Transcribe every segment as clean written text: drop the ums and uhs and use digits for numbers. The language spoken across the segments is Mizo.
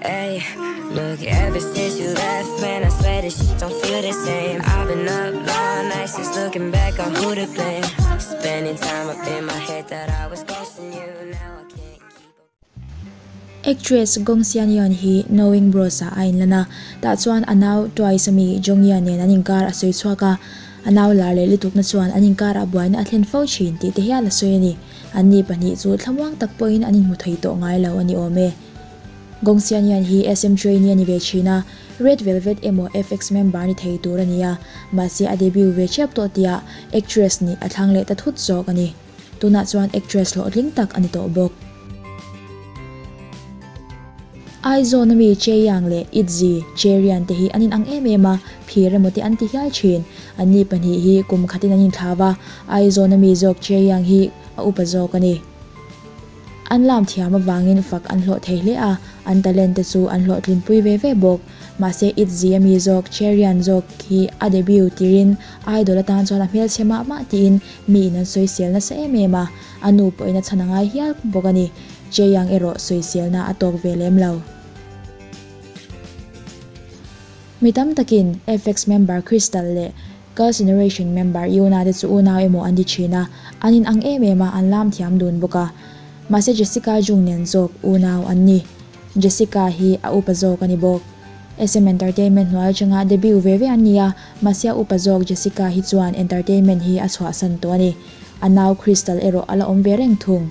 Ay, look, ever since you left, man, I swear this shit don't feel the same. I've been up all night since looking back on who to blame. Spending time up in my head that I was ghosting you. Now I can't keep up. Actress Gong Sean Yeon hi Knowing Bros ah a inlan a, tah chuan a nau Twice ami Jong Yeon nen an inkar a sawi chhuak a, a nau lar leh lutukna chuan an inkar ah buaina a thlen fo thin tih te hial a sawi a ni. An ni pahnih chu thlamuang tak pawhin an inhmu thei tawh ngai lo a ni awm e. Gong Sean Yeon hi SM trainee a ni ve thin a, Red Velvet emaw FX member ni thei tur a ni a, mahse a debut ve ṭhiap tawh tia actress nih a thlang leh ta thut zawk a ni. Tunah chuan actress hlawhtling tak a ni tawh bawk. Aizawn ami Che Yang leh Itzy, Che Rian te hi an inang em em a, phir emaw te an ti hial thin. Anni pahnih hi kum khatin an inthlau a, Aizawn ami zawk Che Yang hi a upa zawk a ni. An lam thiam avangin fak an hlawh thei hle a, an talent te chu an hlawhtlinpui ve ve bawk. Mahse Itzy ami zawk Cherian zawk hi a debut tirin idol atan chuan a hmelchhe mah mah tiin miin an sawisel nasa em em a, a nu pawhin a chhan a ngai hial bawk a ni. Cheyang erawh sawiselna a tawk ve lem lo. Mi tam takin FX member Crystal leh Girls Generation member Yuna te chu unau emaw an ti thin a, an inang em em a, an lam thiam dun bawk a. Mahse Jessica Jung nen zawk unau an ni. Jessica hi a upa zawk a ni bawk. SM Entertainment hnuai atanga debut ve ve an ni a, mahse a upa zawk Jessica hi chuan entertainment hi a chhuahsan tawh a ni. A nau Crystal erawh a la awm ve reng thung.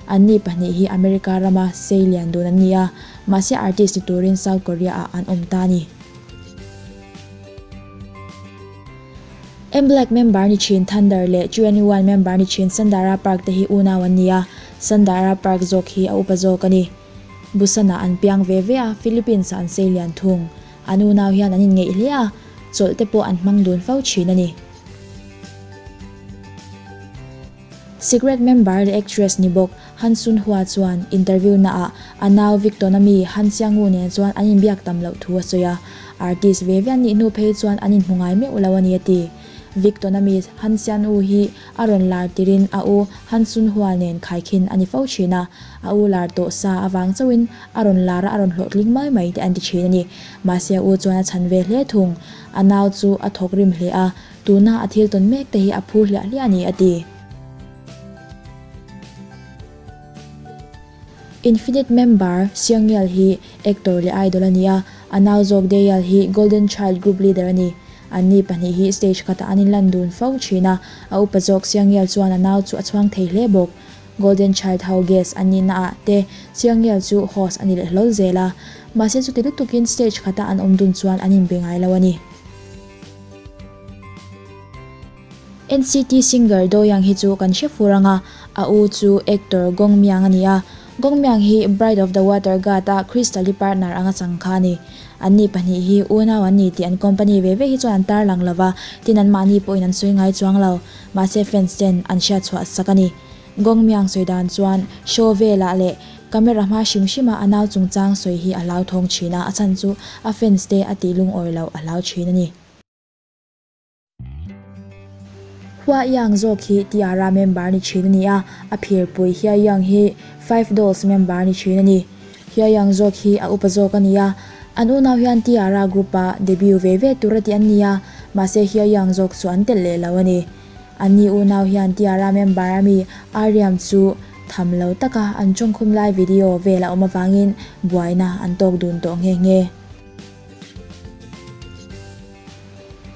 Anni pahnih hi America rama sei lian dun an ni a, mahse artist ni turin South Korea ah an awm ta a ni. MBlack member ni thin Thunder leh 2NE1 member ni thin Sandara Park te hi unau an ni a, Sandara Park zawk hi a upa zawk a ni. Busan ah an piang ve ve a, Philippines ah an sei lian thung. An unau hian an inngeih hle a, chawlh te pawh an hmang dun fo thin a ni. Secret member leh actress ni bawk Han Sun Hua chuan interview naah a nau Victon a mi Han Xiangu nen chuan an inbiak tam loh thu a sawi a, artist ve ve an nih hnu phei chuan an inhmu ngai meuh lo a ni a ti. Victon a mi Han Xiangu hi a rawn lar tirin a u Han Sun Hua nen khaikhin a ni fo thin a, a u lar tawh sa avang chauhin a rawn lar a a rawn hlawhtling mai mai te an ti thin a ni. Mahse a u chuan a chhan ve hle thung. A nau chu a thawk rim hle a, Tuna a thil tawn mek te hi a phur hliah hliah a ni, a ti. Infinite member Seongyal hi actor leh idol a ni a, a nau zawk Daeyeol hi Golden Child group leader a ni. Anni pahnih hi stage khatah an inlan dun fo thin a, a upa zawk Seongyal chuan a nau chu a chhuang thei hle bawk. Golden Child ho guest an nihna ah te Seongyal chu host a ni leh hlawl zel a, mahse chuti lutukin stage khata an awm dun chuan an inbe ngai lo a ni. NCT singer Do Young hi chu kan hre fur ang a, a u chu actor Gong Myung a ni a. Gong Myung hi Bride of the Water God a Crystal hi partner anga chang kha a ni. Anni pahnih hi unau an ni tih an company ve ve hi chuan an tarlang lo va, tin anmahni pawhin an sawi ngai chuang lo. Mahse fans ten an hriat chhuah sak a ni. Gong Myung sawi dan chuan show velah leh camera hma hrim hrima a nau chungchang sawi hi a hlauthawng thin a, a chhan chu a fans te a tih lungawi loh a hlau thin a ni. Hua Yang zawk hi Tiara member ni thin a ni a, a phirpui Hia Yang hi Five Dolls member ni thin a ni. Hia Yang zawk hi a upa zawk a ni a, an unau hian Tiara group-a debut ve ve tur a tih an ni a, mahse Hia Yang zawk chu an telh leh lo a ni. Anni unau hian Tiara member a mi Ariam chu tham lo taka an tawngkhum lai video vel a awm avangin buaina an tawk dun tawh nghe nghe.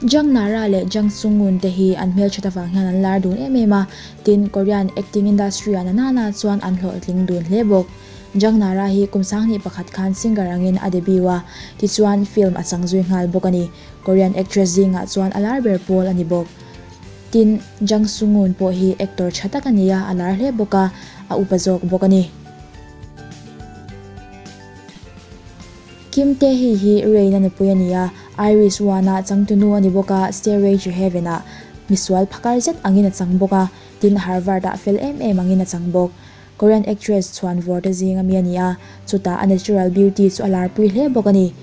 Jang Nara leh Jang Sung-un te hi an hmelthat avang hian an lar dun em em a, tin Korean acting industry ah nanana chuan an hlawhtling dun hle bawk. Jang Nara hi kum sanghnih pakhat khan singer angin a debut a, tichuan film a chang zui nghal bawk a ni. Korean actress zingah chuan a lar ber pawl a ni bawk. Tin, Jang Sung-un pawh hi actor tha tak a ni a, a lar hle bawk a, a upa zawk bawk a ni. Kim Tae Hee hi Rain a nupui a ni a, Iris Wan-a changtunu a ni bawk a, Stairway to Heaven-ah misual phakar zet angin a chang bawk a, tin Harvard-ah fel em em angin a chang bawk. Korean actress chhuan vawr te zing ami a ni a, chutah a natural beauty chu a larpui hle bawk a ni.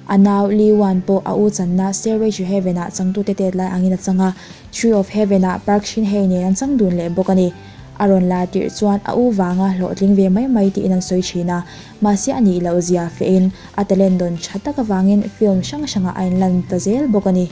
A nau Lee Wan pawh a u channa Stairway to Heaven-ah changtute tet lai angin a chang a, Tree of Heaven-ah Park Shin Hye nen an chang dun leh bawk a ni. A rawn lar tirh chuan a u vanga hlawhtling ve mai mai tiin an sawi thin a, mahse a nih loh zia fiahin a talent dawn tha tak avangin film hrang hrangah a inlan ta zel bawk a ni.